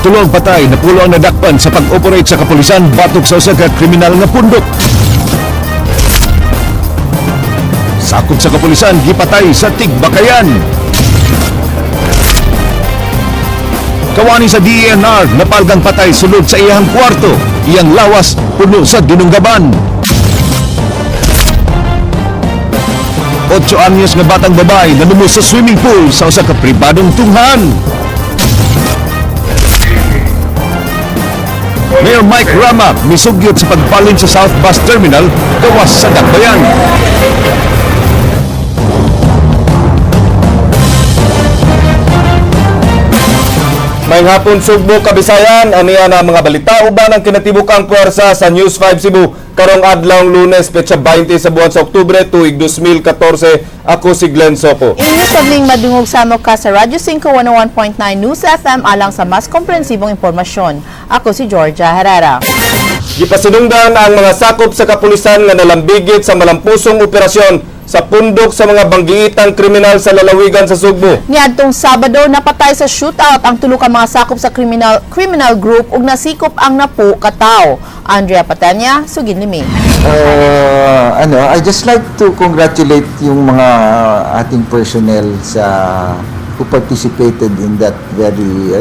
Tulo ang patay, napulo ang nadakpan sa pag-operate sa kapulisan batok sa usa ka kriminal nga pundok. Sakop sa kapulisan, gipatay sa Tigbakayan. Kawani sa DENR, napalgang patay sulod sa iyang kwarto. Iyang lawas puno sa dinunggaban. 8 anyos nga batang babae nalumo sa swimming pool sa usa ka pribadong tunghan. Mayor Mike Rama misugyot sa pagbalin sa South Bus Terminal gawas sa Dakbayan. May hapon, Sugbo, Kabisayan, aniya na mga balita uban ang kinatibukang puwersa sa News 5 Cebu karong adlaw Lunes, petsa 20 sa buwan sa Oktubre, tuig 2014. Ako si Glenn Soco. Inyo sabling madungog sa ka sa Radyo 5 101.9 News FM alang sa mas komprehensibong impormasyon. Ako si Georgia Herrera. Gipasinungdan ang mga sakop sa kapulisan nga nalambigit sa malampusong operasyon sa pundok sa mga banggiitang kriminal sa lalawigan sa Sugbo. Niadtong Sabado, napatay sa shootout ang tulo ka mga sakop sa criminal criminal group ug nasikop ang napo ka tawo. Andrea Patanya, sugid limi. Ano, I just like to congratulate yung mga ating personnel sa who participated in that very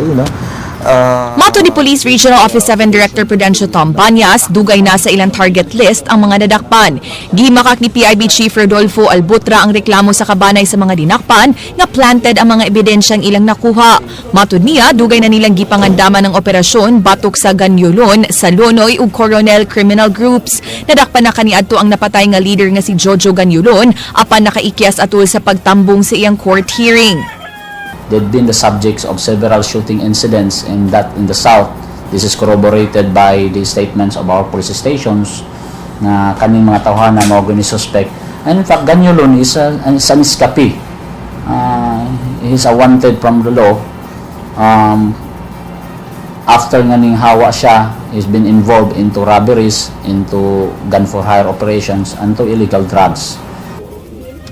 Mato ni Police Regional Office 7 Director Prudencio Tom Banyas, dugay na sa ilang target list ang mga nadakpan. Gimakak ni PIB Chief Rodolfo Albutra ang reklamo sa kabanay sa mga dinakpan nga planted ang mga ebidensyang ilang nakuha. Matod niya, dugay na nilang gipangandaman ng operasyon batok sa Ganyulon, Salonoy ug Coronel Criminal Groups. Nadakpan na kaniadto ang napatay nga leader nga si Jojo Ganyulon apan nakaikyas atol sa pagtambong sa iyang court hearing. They've been the subjects of several shooting incidents in that in the south. This is corroborated by the statements of our police stations na kaning mga tawhana mao gyud ni suspect. And in fact, Ganyulon is an escapee. He's a wanted from the law. After nga ning hawa siya, he's been involved into robberies, into gun for hire operations, and to illegal drugs.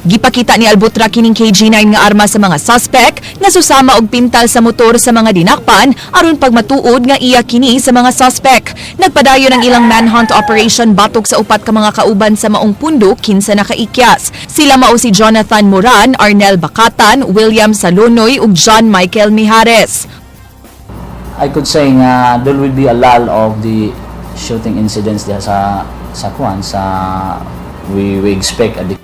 Gipakita ni Albutra kining KG9 nga arma sa mga suspect nga susama og pintal sa motor sa mga dinakpan aron pagmatuod nga iya kini sa mga suspect. Nagpadayon ang ilang manhunt operation batok sa upat ka mga kauban sa maong pundok kinsa nakaikyas. Sila mao si Jonathan Moran, Arnel Bakatan, William Salonoy ug John Michael Mijares. I could say nga there will be a lull of the shooting incidents diha sa kuan sa we expect a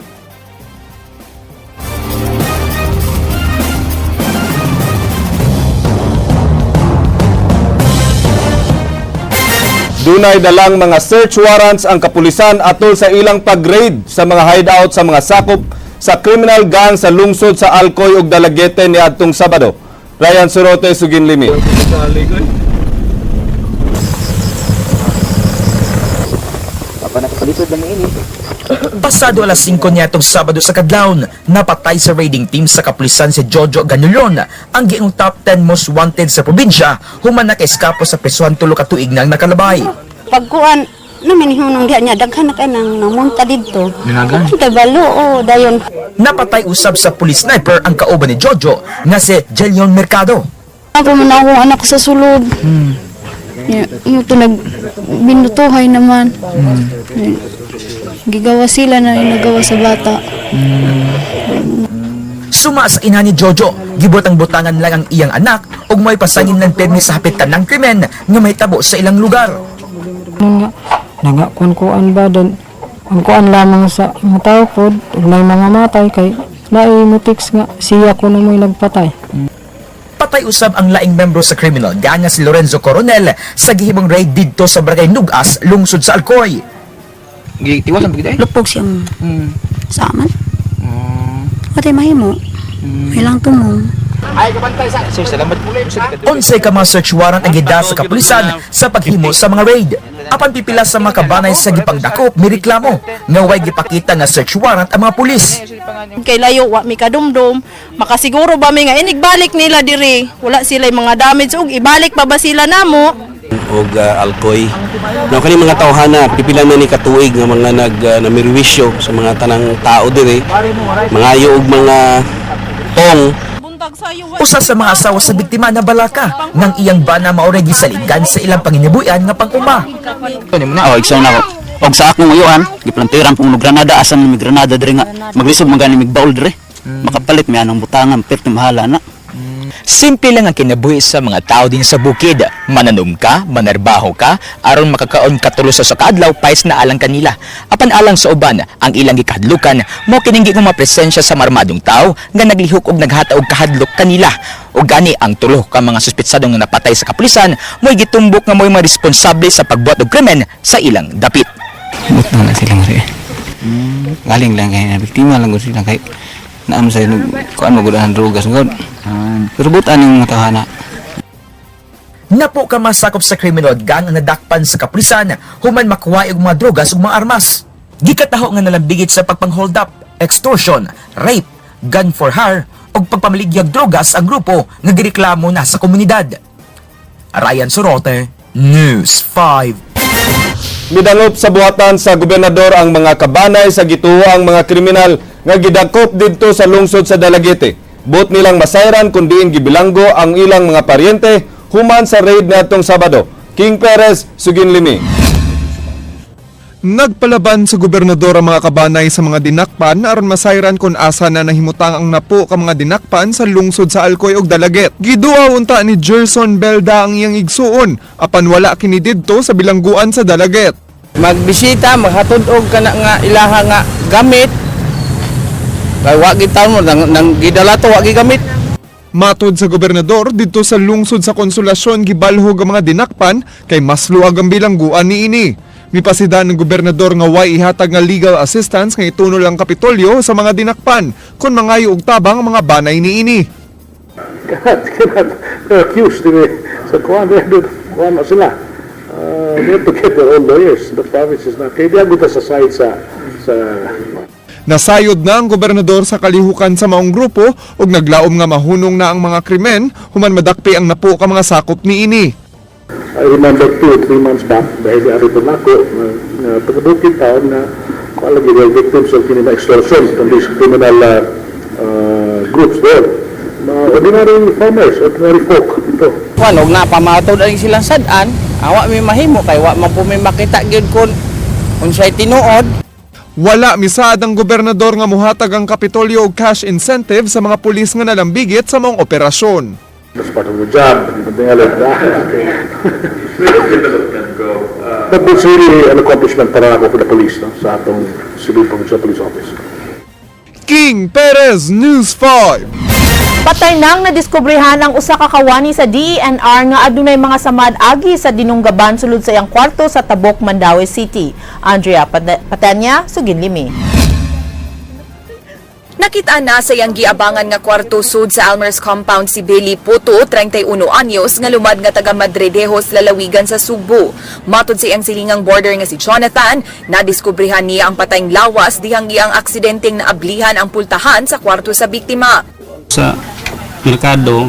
Dunay dalang mga search warrants ang kapulisan atol sa ilang pag-raid sa mga hideout sa mga sakop sa criminal gang sa lungsod sa Alcoy ug Dalaguete niadtong Sabado. Ryan Surote, Sugin Limi. Pasado alas 5 niya itong Sabado sa Kadlawon, napatay sa raiding team sa kapulisan si Jojo Ganulon, ang giingong top 10 most wanted sa probinsya, human nakaeskapo sa presuhan 3 ka tuig nang nakalabay. Pagkuan namin hunong diha niya daghan na kay nang namunta didto. Kay balo o dayon. Napatay usab sa police sniper ang kauban ni Jojo nga si Jelion Mercado. Ako man ako anak sa sulod. Yung ito nag binutuhay naman. Gigawa sila na yung nagawa sa bata. Suma sa ina ni Jojo, gibutang-butangan lang ang iyang anak ug may pasangin ng permi sa hapit tanang krimen nga mahitabo sa ilang lugar. Nga nagakuan-kuan ba dan ang kuan lamang sa mga tao pod ug may mga matay kay naay mutix nga siya kuno mo'y nagpatay. Patay usab ang laing membro sa criminal gang nga si Lorenzo Coronel sa gihimong raid didto sa Barangay Nugas, lungsod sa Alcoy. Lupog siyang sa aman. Atay mahimo. Ilang tumong. 11 ka mga search warrant ang gida sa kapulisan sa paghimo sa mga raid. Apan pipila sa mga kabanay sa gipangdakop mireklamo nga way gipakita nga search warrant ang mga pulis. Kay layo wa mi kadumdum, makasiguro ba mi nga inigbalik nila diri, wala sila mga damage ug ibalik pa ba sila namo? Og Alcoy. Now kani mga tawhana pipila na ni katuig nga mga nag namirwisyo sa mga tanang tao diri, mangayo og mga tong. Usa sa mga asawa sa biktima na balaka nang iyang bana maoray gisaligan sa ilang panginabuhian nga pang-uma. Oh, igsoon ako. Og sa akong uyuhan, giplantiran pong og granada, asa man mi granada diri nga maglisod man gani mig baul diri. Makapalit mi anang butangan, perti mahala na. Simple lang ang kinabuhi sa mga tao din sa bukid. Mananom ka, manarbaho ka, aron makakaon katulo sa kadlaw pais na alang kanila. Apan alang sa uban, ang ilang gikahadlukan mo kining gikong mapresensya sa marmadong tao nga naglihok og naghata og kahadlok kanila. O gani ang tulo ka mga suspetsado nga napatay sa kapulisan mo'y gitumbok nga mo'y maresponsable sa pagbuhat og krimen sa ilang dapit. Butang na silang rin. Galing lang kay na biktima lang gud sila kay naam sa kuan mo gud ang drogas gud. Pero butan yung mga tawhana. Napo ka masakop sa criminal gang ang nadakpan sa kapulisan human makuha og mga drogas ug mga armas. Gikataho nga nalambigit sa pagpang-hold up, extortion, rape, gun for hire ug pagpamaligyag drogas ang grupo nga gireklamo na sa komunidad. Ryan Sorote, News 5. Midangop sa buhatan sa gobernador ang mga kabanay sa gituoang mga kriminal nga gidakop didto sa lungsod sa Dalaguete. Buot nilang masayran kun diin gibilanggo ang ilang mga paryente human sa raid niadtong Sabado. King Perez, Suginlimi. Nagpalaban sa gobernador ang mga kabanay sa mga dinakpan aron masayran kung asa na nahimutang ang napo ka mga dinakpan sa lungsod sa Alcoy ug Dalaguete. Giduwa unta ni Gerson Belda ang iyang igsuon apan wala kini didto sa bilangguan sa Dalaguete. Magbisita, maghatod og kana nga ilaha nga gamit. Kay wa gid taon mo nang gidala to wa gigamit. Matod sa gobernador didto sa lungsod sa Konsolasyon gibalhog ang mga dinakpan kay mas luag ang bilangguan niini. Mipasida ng gobernador nga way ihatag nga legal assistance nga itunol ang Kapitolyo sa mga dinakpan kung mangayo og tabang ang mga banay niini. Cannot, they're accused. They, so kuan, they kuan na sila. They have to get their own lawyers. The province is not. Kaya di aguta sa side sa Nasayod na ang gobernador sa kalihukan sa maong grupo ug naglaom nga mahunong na ang mga krimen human madakpi ang napo ka mga sakop niini. I remember 2 or 3 months back, dahil ari po nako, na, na taga-bukid taon na kuan lagi were victims of kini extortion from these criminal groups there. Mga ordinary farmers, ordinary folk. Ito. Kuan og napamatod ang silang sad-an, awa mi mahimo kay wa man po mi makita gyud kun unsay tinuod. Wala misaad ang gobernador nga muhatag ang Kapitolyo og cash incentive sa mga pulis nga nalambigit sa maong operasyon. That's part of the job. Something like that. But it's really an accomplishment para ako for the police, no? Sa atong Cebu Provincial Police Office. King Perez, News 5. Patay nang nadiskubrehan ang usa ka kawani sa DENR nga adunay mga samad agi sa dinunggaban sulod sa iyang kwarto sa Tabok, Mandaue City. Andrea Patanya, Suginlimi. Nakita na sa iyang giabangan nga kwarto sud sa Almers Compound si Billy Puto, 31 anyos, nga lumad nga taga Madridejos, lalawigan sa Sugbo. Matod sa iyang silingang border nga si Jonathan, nadiskubrehan niya ang patayng lawas dihang iyang aksidenteng naablihan ang pultahan sa kwarto sa biktima. Sa merkado,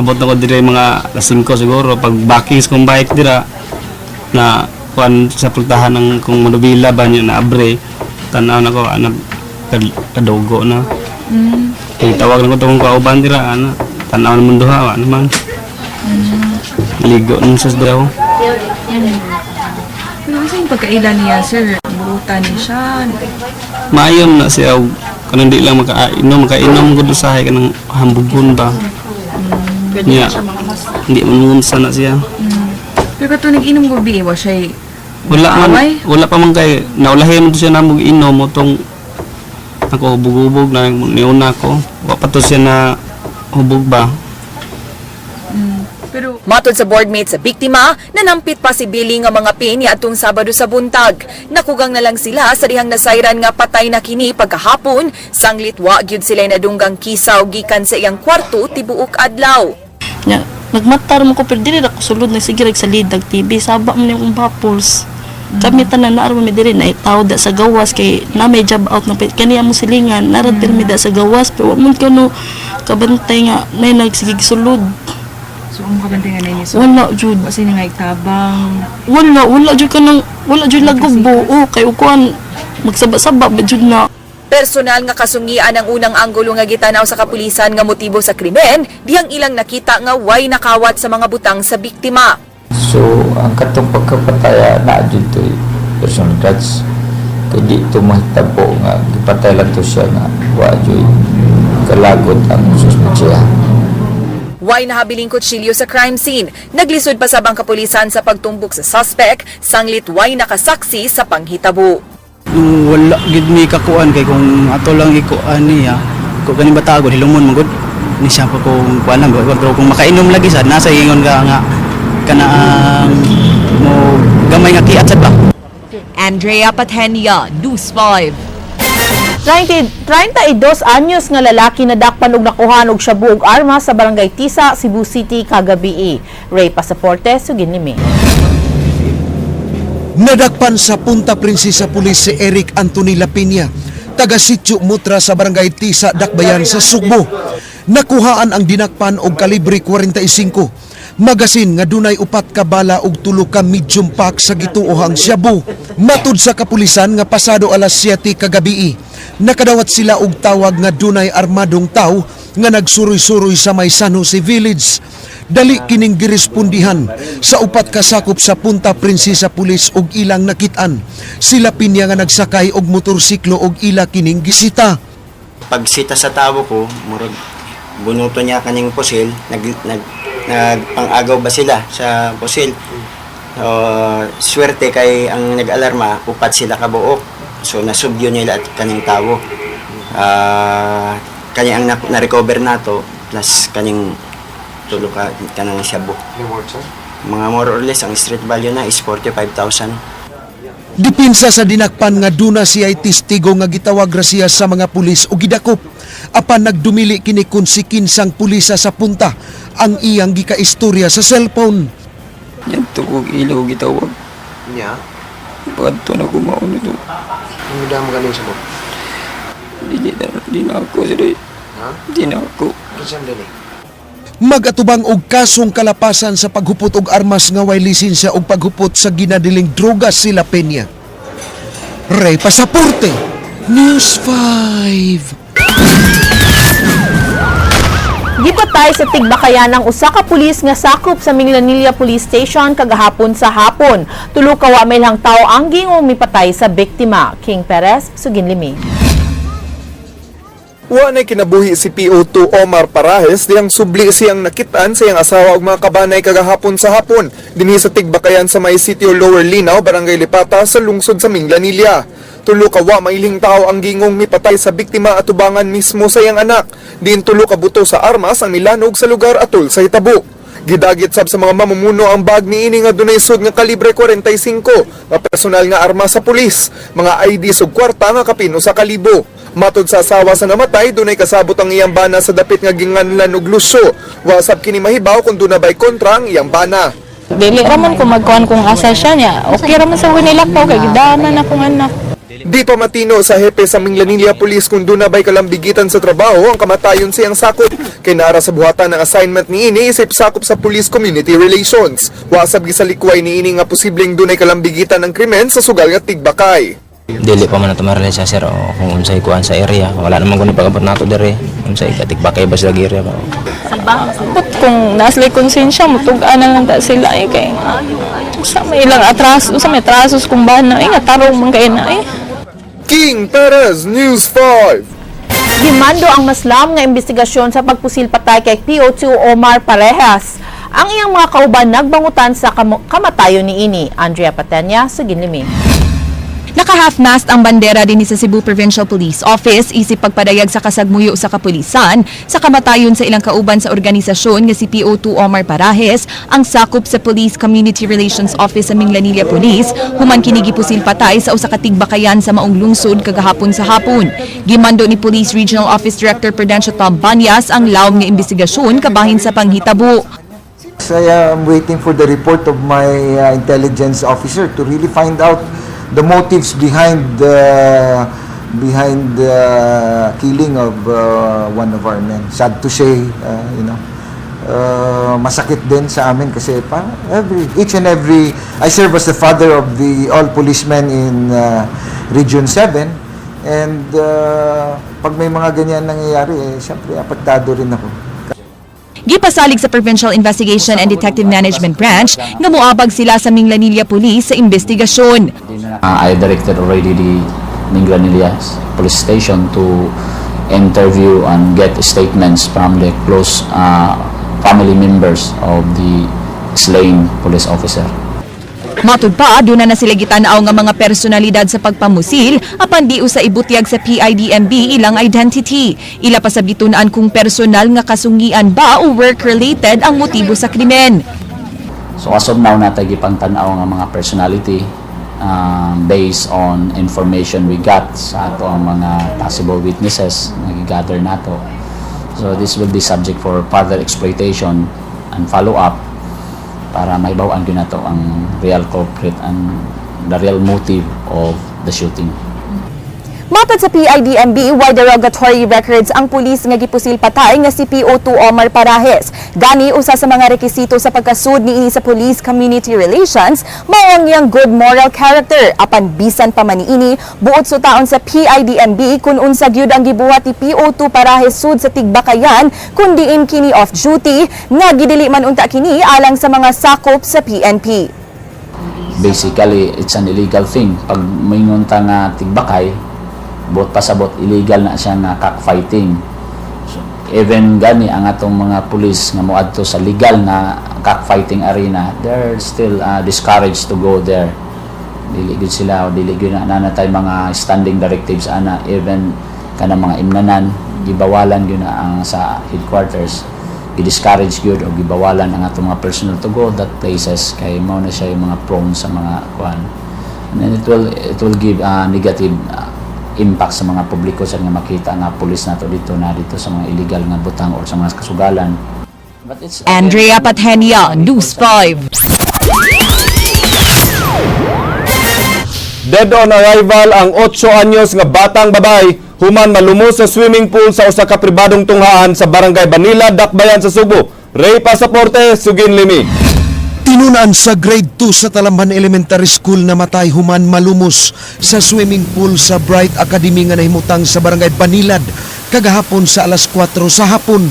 abot ako dire mga alas 5 siguro pag backing sa kong bike dira na kuan sa pultahan ng kung manubila ba niya na abre tanaw na ko anak kadugo na. Kay tawag na ko tong kauban dira ana tanaw naman duha wa naman ligo nun sa daw. Pero sa yung pagkaila niya, sir, burutan niya siya? Maayon na siya og kanang di lang makainom makainom gud usahay kanang hambugon ba niya, hindi man sa na siya. Pero kato nag-inom gabi, wa siya Wala man, Away? Wala pa man kay naulahi man to siya namog inom mo tong ako hubog-hubog na niuna ko. Wa pa to siya na hubog ba. Pero matod sa boardmate sa biktima, nanampit pa si Billy nga mga pin niadtong Sabado sa buntag. Nakugang na lang sila sa dihang nasayran nga patay na kini pagkahapon, sanglit wa gyud sila nadunggang kisaw gikan sa iyang kwarto tibuok adlaw. Nya, nagmatar mo ko pero dili ra ko sulod, nagsige rag sa nag TV saba man yung pulse. Kami tanan naa ra mi diri na itaw da sa gawas kay na may job out na kaniya mo silingan narad pirmi da sa gawas pero wa man kano kabantay nga nay nagsigig sulod. So, ang kabantay nga ninyo? Wala jud. Wa sila nga itabang? Wala, wala jud kanang wala jud lagob buo kay ukuan magsaba-saba ba jud na. Personal nga kasungian ang unang anggulo nga gitanaw sa kapulisan nga motibo sa krimen, dihang ilang nakita nga way nakawat sa mga butang sa biktima. So, ang katong pagkapataya na dito personal grudge. Kay di ito mahitabo nga gipatay lang to siya nga wa jud kalagot ang suspetsiya. Way nahabiling kutsilyo sa crime scene. Naglisod pa sa ang kapulisan sa pagtumbok sa suspect, sanglit way nakasaksi sa panghitabo. Nung wala gid mi kakuan kay kung ato lang ikuan niya, kung ganin batagon hilumon man gud ni siya pa kung kuan lang, pero kung makainom lagi sad nasa ingon ka nga kanang mo gamay nga kiat sad ba. Andrea Patenia, News 5. 30 32 anyos nga lalaki nadakpan og nakuhan og shabu ug armas sa Barangay Tisa, Cebu City kagabii. Ray Pasaporte, sugin nimi. Nadakpan sa Punta Princesa Police si Eric Anthony Lapinya, taga Sitio Mutra sa Barangay Tisa, Dakbayan sa Sugbo. Nakuhaan ang dinakpan og kalibre 45. Magasin nga dunay upat ka bala og tulo ka medium pack sa gituohang shabu. Matud sa kapulisan nga pasado alas 7 kagabii, nakadawat sila og tawag nga dunay armadong taw nga nagsuroy-suroy sa may San Jose Village. Dali kining girespondihan sa upat ka sakop sa Punta Princesa Police og ilang nakit-an. Sila Pinya nga nagsakay og motorsiklo og ila kining gisita. Pagsita sa tawo ko, murag bunuto niya kaning pusil, nag nag nagpang-agaw ba sila sa pusil. So, swerte kay ang nag-alarma, upat sila kabuok. So nasubyo nila at kaning tawo. Kani ang na-recover nato plus kaning tulo ka kanang shabu. Mga more or less ang street value na is 45,000. Dipinsa sa dinakpan nga duna siya ay testigo nga gitawag ra siya sa mga pulis o gidakop. Apan nagdumili kini kun si kinsang pulisa sa punta ang iyang gikaistorya sa cellphone. Yan to kog ilaw gitawag. Nya, Pagto na ko mauna to. ang damo galing sa mo. Dili na di na ako sir. Ha? Di na ako. Kinsa man dinhi? Magatubang og kasong kalapasan sa paghupot og armas nga way lisensya og paghupot sa ginadiling droga sila Peña. Ray Pasaporte, News 5. Gipatay sa Tigbakayan ang usa ka pulis nga sakop sa Minglanilla Police Station kagahapon sa hapon. Tulo ka wa may tawo ang gingong mipatay sa biktima. King Perez, suginlimi. Wa nay kinabuhi si PO2 Omar Parahes diyang subli siyang nakitaan sa iyang asawa ug mga kabanay kagahapon sa hapon dinhi sa Tigbakayan sa may sitio Lower Linaw, Barangay Lipata sa lungsod sa Minglanilla. Tulo ka wa mailing tao ang gingong mipatay sa biktima atubangan mismo sa iyang anak. Diin tulo ka buto sa armas ang nilanog sa lugar atol sa hitabo. Gidagit sab sa mga mamumuno ang bag niini nga dunay sud nga kalibre 45 nga personal nga armas sa pulis, mga ID ug kwarta nga kapin usa ka libo. Matod sa asawa sa namatay, dunay kasabot ang iyang bana sa dapit nga ginganlan og lusyo. Wa sab kini mahibaw kung duna bay kontra ang iyang bana. Dili raman ko magkuan kung asa siya niya. Okay raman sa nilakaw kay gidaman akong anak. Di pa matino sa hepe sa Minglanilla Police kung duna bay kalambigitan sa trabaho ang kamatayon siyang sakop. Kay naara sa buhatan ng assignment niini isip sakop sa Police Community Relations. Wa sab gisalikway niini nga posibleng dunay kalambigitan ng krimen sa sugal nga Tigbakay. Dili pa man nato ma-release sir o kung unsay kuan sa area. Wala naman kuno pag-abot nato diri. Unsay katigbakay ba sila area ba? But kung naslay konsensya, mutug-an na lang ta sila eh kay sa may ilang atras, sa may atrasos kung ba na eh nga tarong man kay na eh. King Perez, News 5. Gimando ang maslam nga investigasyon sa pagpusil patay kay PO2 Omar Parejas. Ang iyang mga kauban nagbangutan sa kamatayon niini. Andrea Patenya, suginlimi. Naka-half-mast ang bandera din sa Cebu Provincial Police Office isip pagpadayag sa kasagmuyo sa kapulisan sa kamatayon sa ilang kauban sa organisasyon nga si PO2 Omar Parajes ang sakop sa Police Community Relations Office sa Minglanilla Police human kini gipusil patay sa usa ka tigbakayan sa maong lungsod kagahapon sa hapon. Gimando ni Police Regional Office Director Prudencio Tom Banyas ang lawom nga investigasyon kabahin sa panghitabo. I am waiting for the report of my intelligence officer to really find out the motives behind the killing of one of our men. Sad to say, masakit din sa amin kasi parang every each and every I serve as the father of the all policemen in Region 7. And pag may mga ganyan nangyayari, eh, siyempre apektado rin ako. Gipasalig sa Provincial Investigation and Detective Management Branch nga moabag sila sa Minglanilla Police sa investigasyon. I directed already the Minglanilla Police Station to interview and get statements from the close family members of the slain police officer. Matud pa, duna na sila gitan-aw nga mga personalidad sa pagpamusil apan di usa ibutyag sa PIDMB ilang identity. Ila pa sa gitun-an kung personal nga kasungian ba o work-related ang motibo sa krimen. So as of now, natay gipangtan-aw nga mga personality based on information we got sa ato ang mga possible witnesses nga gigather nato. So this will be subject for further exploitation and follow-up para mahibaw-an gyud nato ang real culprit and the real motive of the shooting. Matod sa PIDMB, way derogatory records ang pulis nga gipusil patay nga si PO2 Omar Parajes. Gani usa sa mga rekisito sa pagkasud niini sa Police Community Relations mao ang iyang good moral character, apan bisan pa man niini, buot sutaon sa PIDMB kung unsa gyud ang gibuhat ni PO2 Parajes sud sa tigbakayan, kun diin kini off duty nga gidili man unta kini alang sa mga sakop sa PNP. Basically, it's an illegal thing. Pag moingon ta nga tigbakay, buot pasabot illegal na siya nga cockfighting. So, even gani ang atong mga pulis nga moadto sa legal na cockfighting arena, they're still discouraged to go there. Dili gyud sila o dili gyud na natay mga standing directives ana, even kanang mga imnanan, gibawalan gyud na ang sa headquarters, gi-discourage gyud o gibawalan ang atong mga personnel to go that places kay mao na siya yung mga prone sa mga kuan, and then it will give a negative impact sa mga publiko sa nga makita nga pulis nato dito na dito sa mga illegal nga butang or sa mga kasugalan. But it's Andrea Patenia, News 5. Dead on arrival ang 8 anyos nga batang babae human malumos sa swimming pool sa usa ka pribadong tunghaan sa Barangay Banila, Dakbayan sa Sugbo. Ray Pasaporte, Sugin Limi. Tinun-an sa grade 2 sa Talamban Elementary School na matay human malumos sa swimming pool sa Bright Academy nga nahimutang sa Barangay Banilad kagahapon sa alas 4 sa hapon.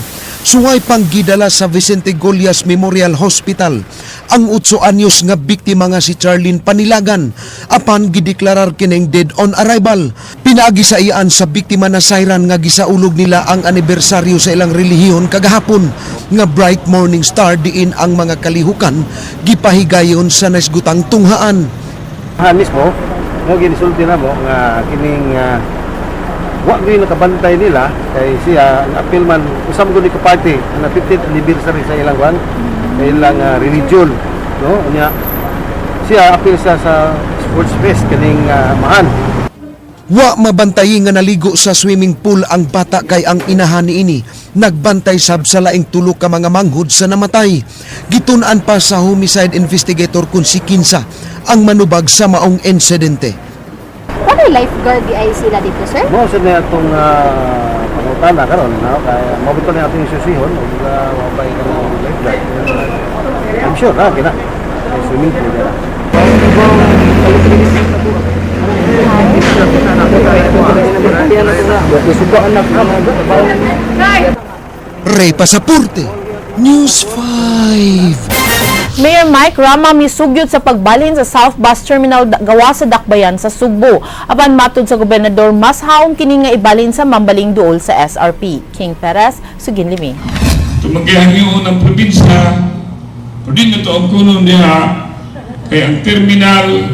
Suway pang gidala sa Vicente Golias Memorial Hospital ang 8 anyos nga biktima nga si Charlene Panilagan, apan gideklarar kining dead on arrival. Pinaagi sa iyaan sa biktima na sayran nga gisaulog nila ang anibersaryo sa ilang relihiyon kagahapon nga Bright Morning Star, diin ang mga kalihukan gipahigayon sa naisgutang tunghaan. Ha mismo mo ginisulti na mo nga kining wa gyud nakabantay nila kay siya ang appeal man usam gud ni ka party na 15th anniversary sa ilang kwan, sa ilang religion, no? Unya siya appeal siya sa sports fest kining mahan. Wa mabantayi nga naligo sa swimming pool ang bata kay ang inahan niini nagbantay sab sa laing tulo ka mga manghud sa namatay. Gitun-an pa sa homicide investigator kung si kinsa ang manubag sa maong insidente. Wala lifeguard di ay sila dito, sir? Mo sa na atong pangutana karon, no? Kay mao bitaw na atong isusihon ug wa bay ka mo lifeguard. I'm sure na kina may swimming pool dira. Ray Pasaporte, News 5. Mayor Mike Rama misugyot sa pagbalhin sa South Bus Terminal gawa sa Dakbayan sa Sugbo. Apan matud sa gobernador, mas haom kini nga ibalhin sa Mambaling duol sa SRP. King Perez, Sugin Limi. Tumanggihan niyo ng probinsya, pwede nyo to ang kuno niya, kay ang terminal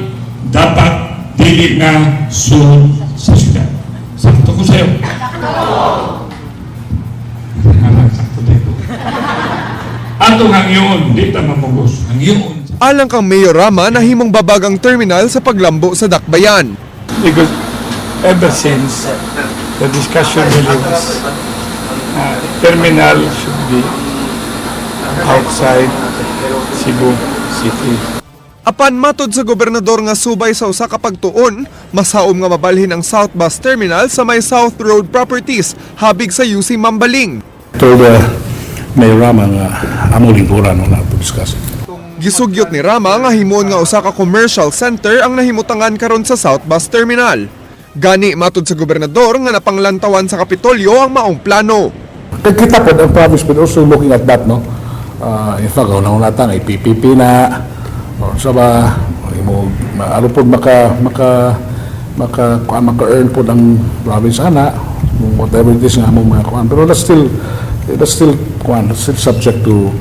dapat dili na sulod sa syudad. Sakto ko sa'yo. Sakto dito. Atong hangyoon, di ta mamugos. Hangyoon. Alang kang Mayor Rama, nahimong babag ang terminal sa paglambo sa Dakbayan. Because ever since, the discussion really was terminal should be outside Cebu City. Apan matod sa gobernador nga subay sa usa ka pagtuon, mas haom nga mabalhin ang South Bus Terminal sa may South Road Properties habig sa UC Mambaling. Told Mayor Rama nga among lingkuran na to discuss it. Gisugyot ni Rama nga himuon nga usa ka commercial center ang nahimutangan karon sa South Bus Terminal. Gani matud sa gobernador nga napanglantawan sa Kapitolyo ang maong plano. Kay kita po, ang province but also looking at that, no? In fact, una-una ta, nga PPP na, or sa ba, imo, ano po maka, maka, maka, kuan, maka-earn po ng province ana, whatever it is nga among mga kuan. Pero that's still, kuan, that's still subject to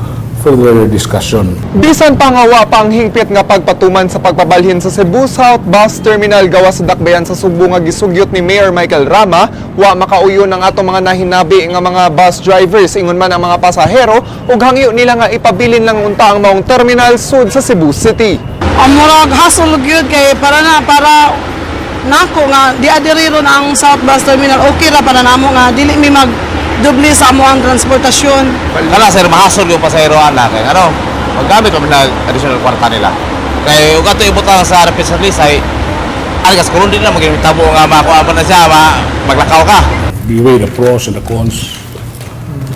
further discussion. Bisan pa nga wa pa ang hingpit nga pagpatuman sa pagpabalhin sa Cebu South Bus Terminal gawas sa dakbayan sa Sugbo nga gisugyot ni Mayor Michael Rama, wa makauyon ang atong mga nahinabi nga mga bus drivers ingon man ang mga pasahero ug hangyo nila nga ipabilin lang unta ang maong terminal sud sa Cebu City. Ang murag hassle gyud kay para na para nako nga di adiri ron ang South Bus Terminal, okay ra para namo nga dili mi mag doble sa amo ang transportasyon. Kana sir, mahasol yung pasahero ana kay ano, maggamit pa man additional kwarta nila. Kay ug ato ibutang sa rapid service ay algas kuron din na maging tabo nga makuha pa na siya ma, maglakaw ka. We weigh the pros and the cons.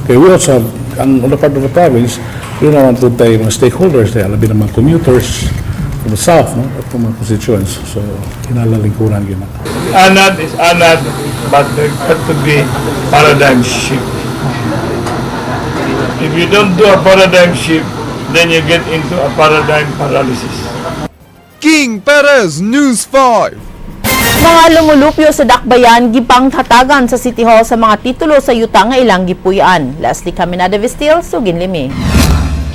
Okay, we also have, ang on the part of the province, we naman po tayo mga stakeholders tayo, labi ng mga commuters from the south, no? At mga constituents. So, kinalalingkuran yun na. Anad is anad, but there got to be paradigm shift. If you don't do a paradigm shift, then you get into a paradigm paralysis. King Perez, News 5. Mga lumulupyo sa Dakbayan gipangtatagan sa City Hall sa mga titulo sa yuta nga ilang gipuy-an. Leslie Caminada Vestil, Sugin Limi.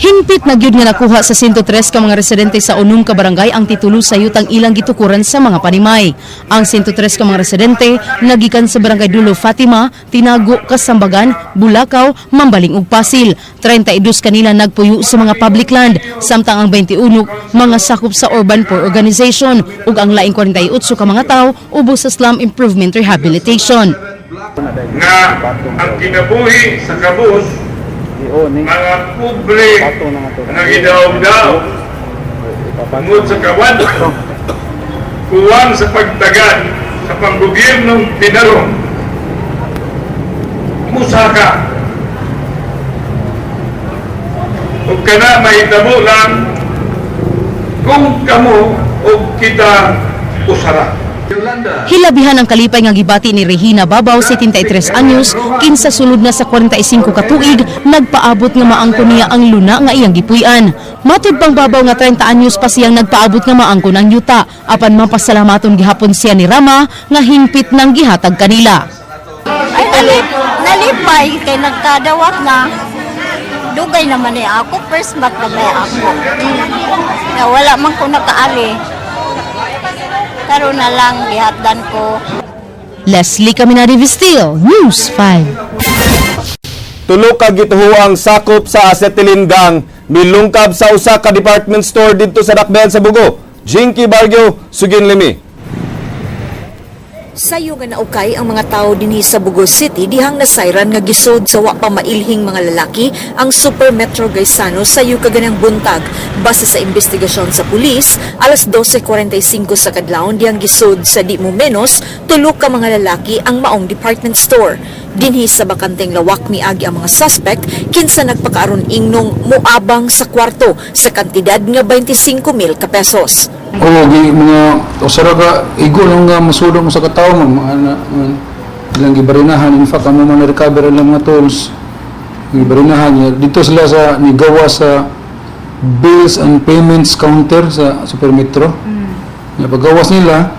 Hingpit na gyud nga nakuha sa 103 ka mga residente sa unom ka barangay ang titulo sa yutang ilang gitukuran sa mga panimay. Ang 103 ka mga residente nagikan sa barangay Dulo Fatima, Tinago, Kasambagan, Bulacau, Mambaling ug Pasil. 32 kanila nagpuyo sa mga public land, samtang ang 21 mga sakop sa Urban Poor Organization ug ang laing 48 ka mga tawo ubos sa Slum Improvement Rehabilitation. Nga ang kinabuhi sa kabus, mga pobre nga gidaog-daog tungod sa kawan, kuwang sa pagtagad sa panggobyernong tinarong, musaka ug kana mahitabo lang kung kamo ug kita usara. Hilabihan ang kalipay nga gibati ni Regina Babaw, 73 anyos, kinsa sulod na sa 45 ka tuig, nagpaabot nga maangkon niya ang luna nga iyang gipuy-an. Matud pang Babaw nga 30 anyos pa siyang nagpaabot nga maangkon ang yuta, apan mapasalamaton gihapon siya ni Rama nga hingpit nang gihatag kanila. Ay, nalipay kay nagkadawat na. Dugay naman ni ako, first month na may ako. Na wala man ko nakaali. Karon na lang gihatdan ko. Leslie Caminari Vistil, News 5. Tulo ka gituhuang sakop sa acetylene gang milungkab sa usa ka department store didto sa Dakbayan sa Bugo. Jinky Barrio, Sugin Limi. Sayo nga naukay ang mga tao dinhi sa Bugo City dihang nasayran nga gisod sa wa pa mailhing mga lalaki ang Super Metro Gaisano sayo kaganang buntag. Base sa investigasyon sa pulis, alas 12:45 sa kadlawon dihang gisod sa di mo menos tulo ka mga lalaki ang maong department store. Dinhi sa bakanteng lawak miagi ang mga suspect kinsa nagpakaaron ingnong moabang sa kwarto sa kantidad nga 25,000 ka pesos. Oo, gi mga usara ka igo lang nga masudong sa katao, ma'am, mga na, mga ilang gibarinahan. In fact, amo man recover ilang mga tools, gibarinahan niya dito sila sa nigawa sa bills and payments counter sa Super Metro. Mm. Pagawas nila.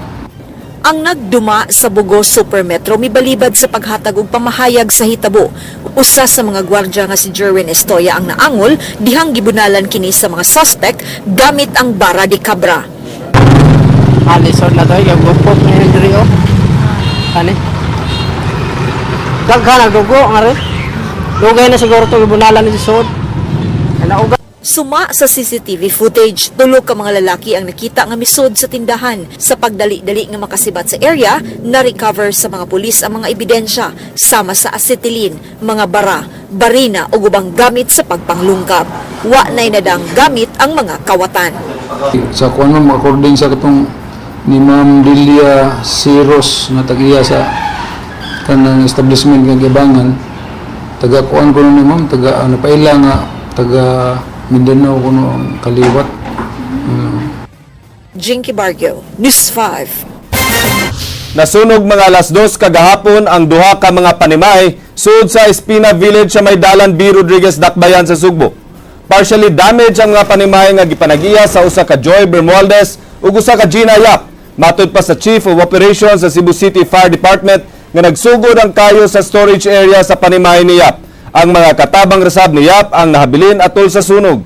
Ang nagduma sa Bugo Super Metro mibalibad sa paghatag og pamahayag sa hitabo. Usa sa mga gwardya nga si Jerwin Estoya ang naangol dihang gibunalan kini sa mga suspect gamit ang bara de cabra. Alisod na to, yung gupok ni diri oh. Ani? Daghan ang dugo nga rin. Dugay na siguro to gibunalan ni sod. Nauga. Suma sa CCTV footage, tulo ka mga lalaki ang nakita nga misod sa tindahan. Sa pagdali-dali nga makasibat sa area, na-recover sa mga pulis ang mga ebidensya sama sa acetylene, mga bara, barina ug ubang gamit sa pagpanglungkab. Wa na'y nadang gamit ang mga kawatan. Sa kuan, ma'am, according sa katong ni Ma'am Delia Siros nga tag-iya sa kanang establishment nga gibangan, taga kuan kuno ni ma'am, taga ano paila nga taga Mindanao kuno ang kaliwat. Jinky Barrio, News 5. Nasunog mga alas 2 kagahapon ang duha ka mga panimay sud sa Espina Village sa may dalan B. Rodriguez, Dakbayan sa Sugbo. Partially damaged ang mga panimay nga gipanagiya sa usa ka Joy Bermualdez ug usa ka Gina Yap. Matud pa sa Chief of Operations sa Cebu City Fire Department nga nagsugod ang kayo sa storage area sa panimay ni Yap. Ang mga katabang resab ni Yap ang nahabilin atol sa sunog.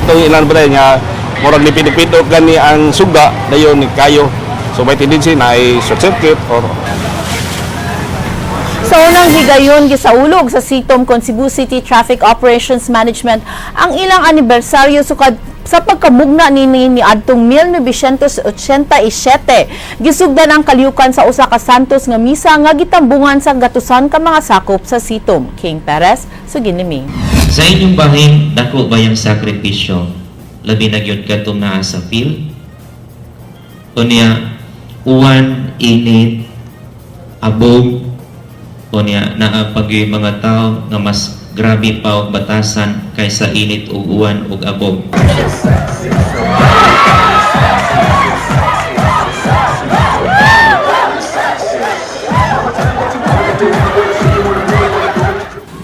Itong ilan ba nga murag ni pinipito gani ang suga dayon ni kayo. So may tendency na ay short circuit or Sa unang higayon, gisaulog sa CITOM kon Cebu City Traffic Operations Management ang ilang anibersaryo sukad sa pagkamugna nini ni adtong 1987. Gisugdan ang kaliukan sa usa ka Santos nga misa nga gitambungan sa gatusan ka mga sakop sa CITOM. King Perez, suginimi. Sa inyong bahin, dako ba yung sakripisyo? Labi na gyud katong naa sa field? Unya, uwan, init, abog, unya, naa pa gyud mga tao nga mas grabe pa og batasan kaysa init ug uwan ug abog.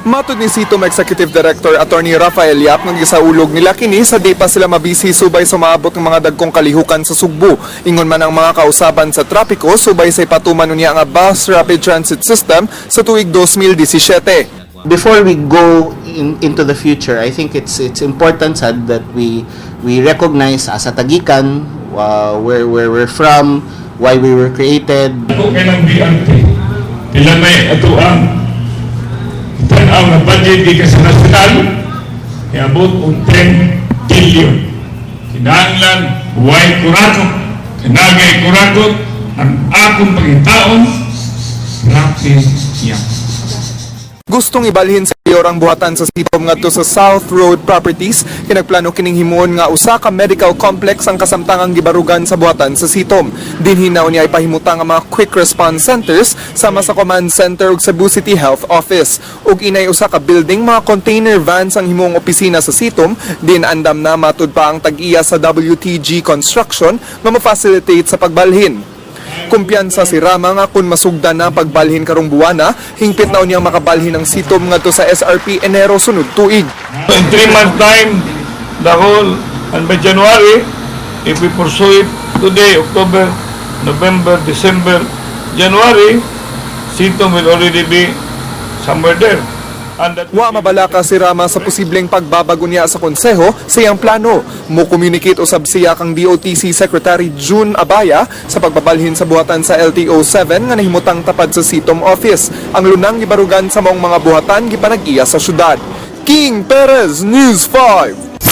Matod ni CITOM Executive Director Attorney Rafael Yap nga gisaulog nila kini sa di pa sila mabisi subay sa maabot ng mga dagkong kalihukan sa Sugbo. Ingon man ang mga kausaban sa trapiko subay sa ipatuman unya nga Bus Rapid Transit System sa tuig 2017. Before we go into the future, I think it's important sad that we recognize as a Tagikan where we're from, why we were created. Ako kailang BRT. Pila may atuang tanaw nga budget gikan sa national, iabot og 10 billion. Kinahanglan way kurakot. Kinagay kurakot ang akong pangitaon rapid niya. Gustong ibalhin sa mayor ang buhatan sa CITOM ngadto sa South Road Properties, kinagplano kining himuon nga usa ka medical complex ang kasamtangang gibarugan sa buhatan sa CITOM. Dinhi na unya ipahimutang ang mga quick response centers sama sa command center ug Cebu City Health Office. Ug inay usa ka building, mga container vans ang himuong opisina sa CITOM din andam na, matud pa ang tag-iya sa WTG Construction nga mo-facilitate sa pagbalhin. Kumpiyansa si Rama nga kung masugdan na pagbalhin karong buwana, hingpit na unyang makabalhin ang CITOM ngadto sa SRP Enero sunod tuig. In 3 months time, the whole, and by January, if we pursue it today, October, November, December, January, CITOM will already be somewhere there. And that Wa mabalaka si Rama sa posibleng pagbabago niya sa konseho sa iyang plano. Mo-communicate usab siya kang DOTC Secretary June Abaya sa pagbabalhin sa buhatan sa LTO 7 nga nahimutang tapad sa CITOM office. Ang lunang gibarugan sa maong mga buhatan gipanag-iya sa syudad. King Perez, News 5.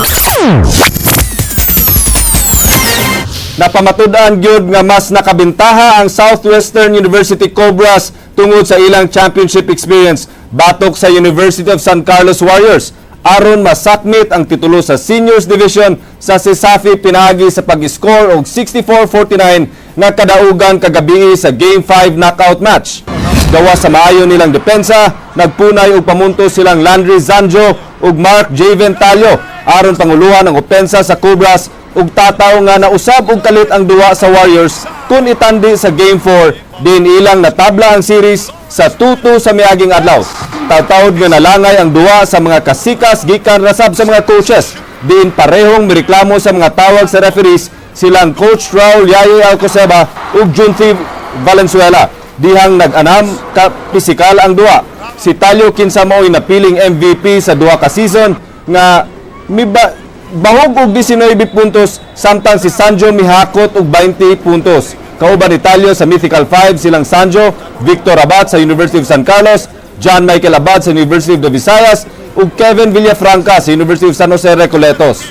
Napamatud-an gyud nga mas nakabentaha ang Southwestern University Cobras tungod sa ilang championship experience batok sa University of San Carlos Warriors aron masakmit ang titulo sa Seniors Division sa CESAFI pinaagi sa pag-score og 64-49 nga kadaugan kagabi sa Game 5 knockout match. Gawa sa maayo nilang depensa, nagpunay og pamunto silang Landry Zanjo ug Mark Javen Tallo aron panguluhan ang opensa sa Cobras ug tataw nga nausab og kalit ang duwa sa Warriors kung itandi sa Game 4 din ilang natabla ang series sa 2-2 sa miaging adlaw. Tawtawd nga nalangay ang duwa sa mga kasikas gikan rasab sa mga coaches. Diin parehong mireklamo sa mga tawag sa referees silang Coach Raul Yayo Alcoseba ug Junti Valenzuela. Dihang nag-anam ka pisikal ang duwa. Si Talyo kinsa mao'y napiling MVP sa duha ka season nga miba bahog og 19 puntos samtang si Sanjo mihakot og 20 puntos. Kauban ni Talyo sa Mythical 5 silang Sanjo, Victor Abad sa University of San Carlos, John Michael Abad sa University of the Visayas ug Kevin Villafranca sa University of San Jose Recoletos.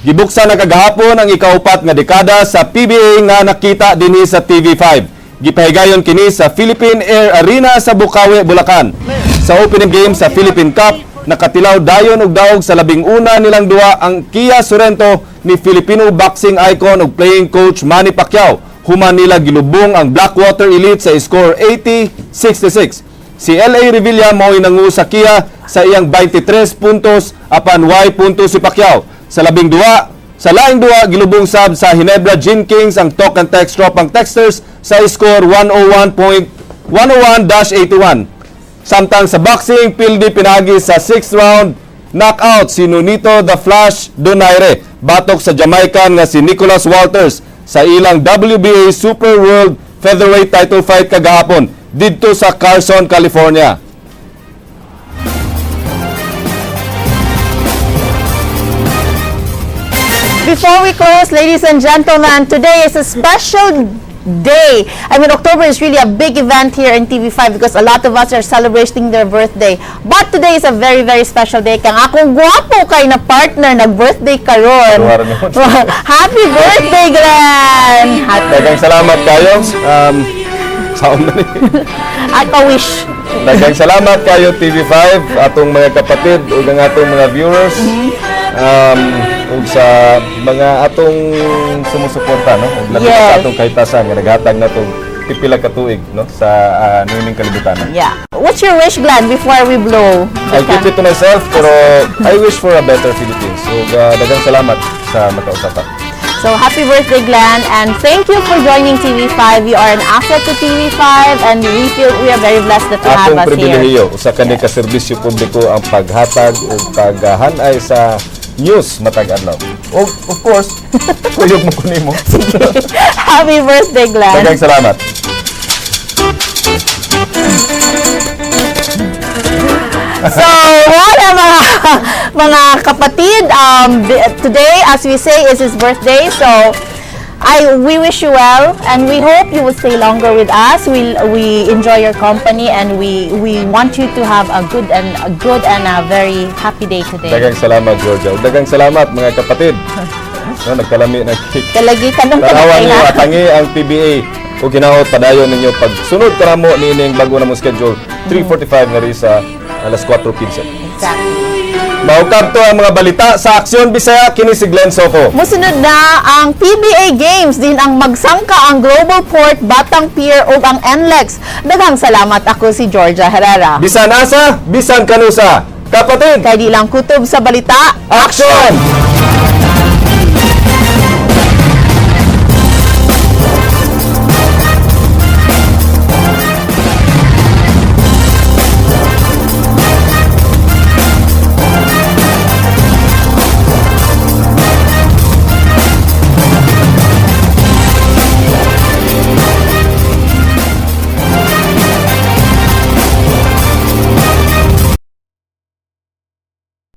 Gibuksan na kagahapon ang ikaupat nga dekada sa PBA nga nakita dinhi sa TV5. Gipahigayon kini sa Philippine Air Arena sa Bocaue, Bulacan. Sa opening game sa Philippine Cup, nakatilaw dayon og daog sa 11 nilang duwa ang Kia Sorento ni Filipino boxing icon ug playing coach Manny Pacquiao. Human nila gilubong ang Blackwater Elite sa score 80-66. Si L.A. Revilla mao'y nangu sa Kia. sa iyang 23 puntos apan way puntos si Pacquiao. Sa laing duwa, gilubong sab sa Ginebra Gin Kings ang Talk and Text Tropang Texters sa score 101.101-81. Samtang sa boxing, pildi pinagi sa 6th round knockout si Nonito "The Flash" Donaire batok sa Jamaican nga si Nicholas Walters sa ilang WBA Super World Featherweight title fight kagahapon didto sa Carson, California. Before we close, ladies and gentlemen, today is a special day. I mean, October is really a big event here in TV5 because a lot of us are celebrating their birthday. But today is a very, very special day. Kang akong guwapo kay na partner, nag-birthday karon. Happy birthday, Glenn! Happy. Daghang salamat kayo. Saon na ni. At pa-wish. Daghang salamat kayo, TV5, atong mga kapatid ug ang atong mga viewers. Ug sa mga atong sumusuporta, no, ug labi na sa atong kahitasan nga naghatag natong pipila ka tuig, no, sa niining kalibutan. Yeah. What's your wish, Glenn, before we blow the I'll keep it to myself, pero I wish for a better Philippines. So daghang salamat sa makausa ta. So happy birthday, Glenn, and thank you for joining TV5. You are an asset to TV5, and we feel we are very blessed that you have Atong us here. pribilehiyo, usa kani ka serbisyo publiko ang paghatag ug paghanay sa news matag adlaw. Ug of course, kuyog mo ko nimo. Happy birthday, Glenn. Daghang salamat. So, wala mga kapatid, today, as we say, is his birthday. So, I we wish you well, and we hope you will stay longer with us. We enjoy your company, and we want you to have a good and a very happy day today. Daghang salamat, Georgia. Ug daghang salamat, mga kapatid. No, nagkalami ng cake. Kalagi ka ng Tanawan kanakay niyo na. Atangi ang PBA ug hinaot padayon ninyo pagsunod kanamo niining bago na mong schedule, 3:45 nga ri sa alas 4:15. Exactly. Maukab to ang mga balita sa Aksyon Bisaya, kini si Glenn Soco. Musunod na ang PBA Games din ang magsangka ang Global Port, Batang Pier ug ang NLEX. Daghang salamat, ako si Georgia Herrera. Bisan asa, bisan kanusa. Kapatid, kay di lang kutob sa balita. Action!